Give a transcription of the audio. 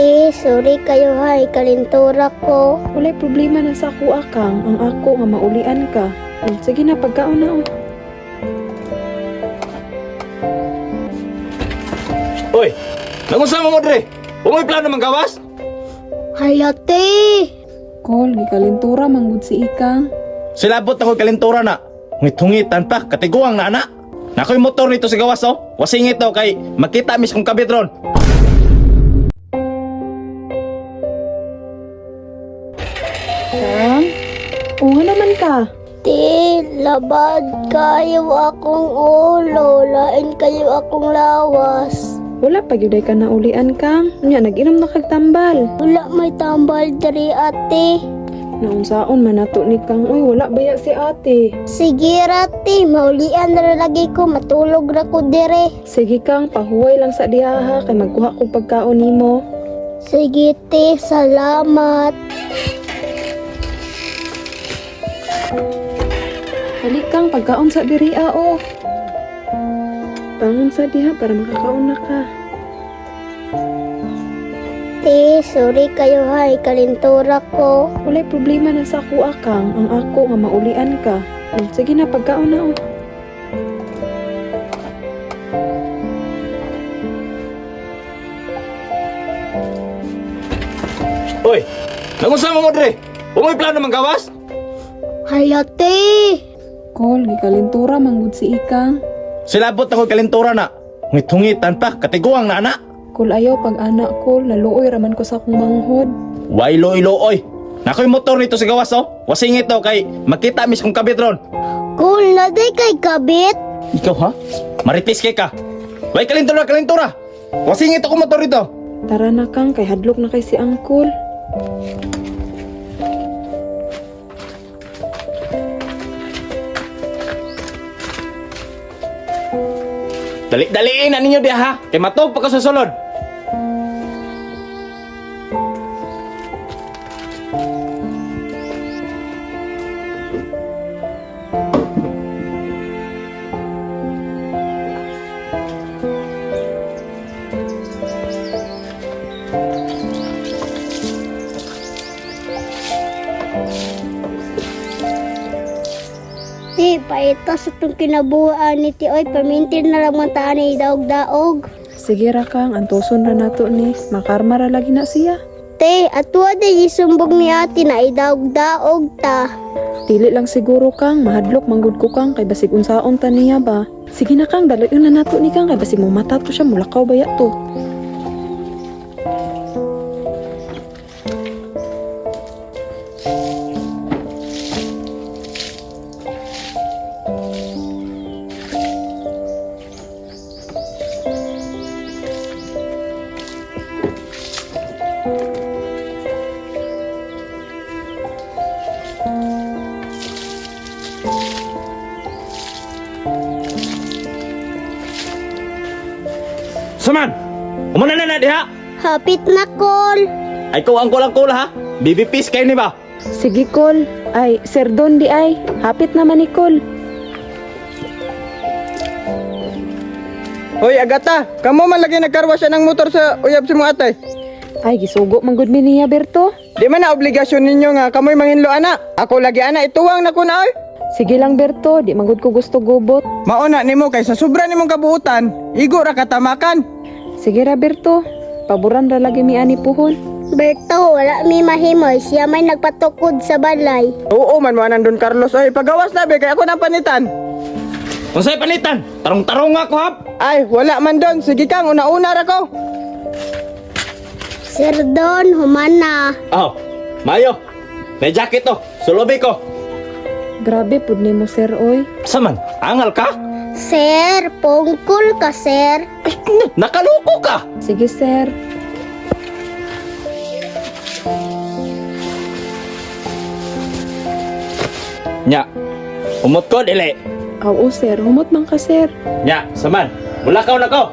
Te, sorry kayo hay, kalintura ko. Walay problema na sa ako akang, ang ako nga maulian ka. Oh, sige na, pagkaon na oh. Oy, nagunsa mo mo dre? Umoy plano manggawas? Hala, te. Kol, gikalintura manggod si Ikang. Silabot ako kalintura na. Ngit-hungitan pa, katiguang na ana. Nakoy motor nito sa gawas oh. Wasing ito kay makita mis kong kabit ron. Kang? Oo nga naman ka. Te, labad kayo akong ulo, lain kayo akong lawas. Wala pa gyud ay ka naulian kang. Nya nag-inom na kag tambal. Wala may tambal diri, ate. Naunsaon man nato ni Kang. Uy, wala baya si ate. Sige ra, te, maulian ra lagi ko, matulog ra ko dire. Sige Kang, pahuway lang sa diha ha kay magkuha kog pagkaon nimo. Sige, te, salamat. Dali Kang, pagkaon sa diri ah, oh. Bangon sa diha para makakaon na ka. Te, sorry kayo hay, kalintura ko. Walay problema na sa ako akang, ang ako nga maulian ka. Oh, sige na, pagkaon na oh. Oy, nagunsa mo mo dre? Umoy plano manggawas? Hala, te. Kol, gikalintura manggod si Ikang. Silabot ako kalintura na. Ngit-hungitan pa, katiguang na ana. Kol ayaw pag anak kol, naluoy raman ko sa akong manghod. Way loy-looy. Nakoy motor nito sa gawas oh. Wasing ito kay makita mis kong kabit ron. Cool na day kay kabit. Ikaw ha? Marites kay ka. Way kalintura, kalintura. Wasing ito kong motor dito. Tara na Kang, kay hadlok na kay si Angkol. Dali-daliin na ninyo diha ha. Kay matog pa ka sa sulod. Te, paita sa itong kinabuhaan ni ti oy, pamintin na lang man taan ni daog-daog. Sige ra Kang, antuson ra nato ni. Makarma ra lagi na siya. Te, atwa day isumbong ni ate na idaog-daog ta. Dili lang siguro Kang, mahadlok manggod ko Kang kay basig unsaon ta niya ba. Sige na Kang, dalion na nato ni Kang kay basig mumata to siya, mulakaw baya to. Saman! Umuna na na diha. Hapit na kol. Ay ko ang kulang kula ha. BBPs kayo ni ba? Sige Kol, ay Sir Don di ay, hapit naman ni Kol. Hoy Agata, kamo man lagi nagkarwa siya ng motor sa uyab si mong atay. Ay gisugo manggod mi niya Berto. Di man na obligasyon ninyo nga kamoy manginlo ana. Ako lagi ana ituwang na ko na oy. Sige lang Berto, di manggod ko gusto gubot. Mauna nimo kay sa sobra nimong kabuutan, igo ra katamakan. Sige ra Berto, paboran ra lagi mi ani puhon. Berto, wala mi mahimoy. Siya may nagpatukod sa balay. Oo man mo anang Don Carlos oy, pagawas na be kay ako nang panitan. Unsay panitan? Tarong-tarong nga ko hap. Ay, wala man don. Sige kang una-una ra ko. Sir Don, humana. Oh, mayo. May jacket to. Sulubi ko. Grabe pud nimo sir oy. Saman, angal ka? Sir, pungkol ka, sir. Ay, nakaloko ka. Sige sir. Nya. Umot ko dili. Oo sir, humot man ka sir. Nya, saman. Mulakaw na ko.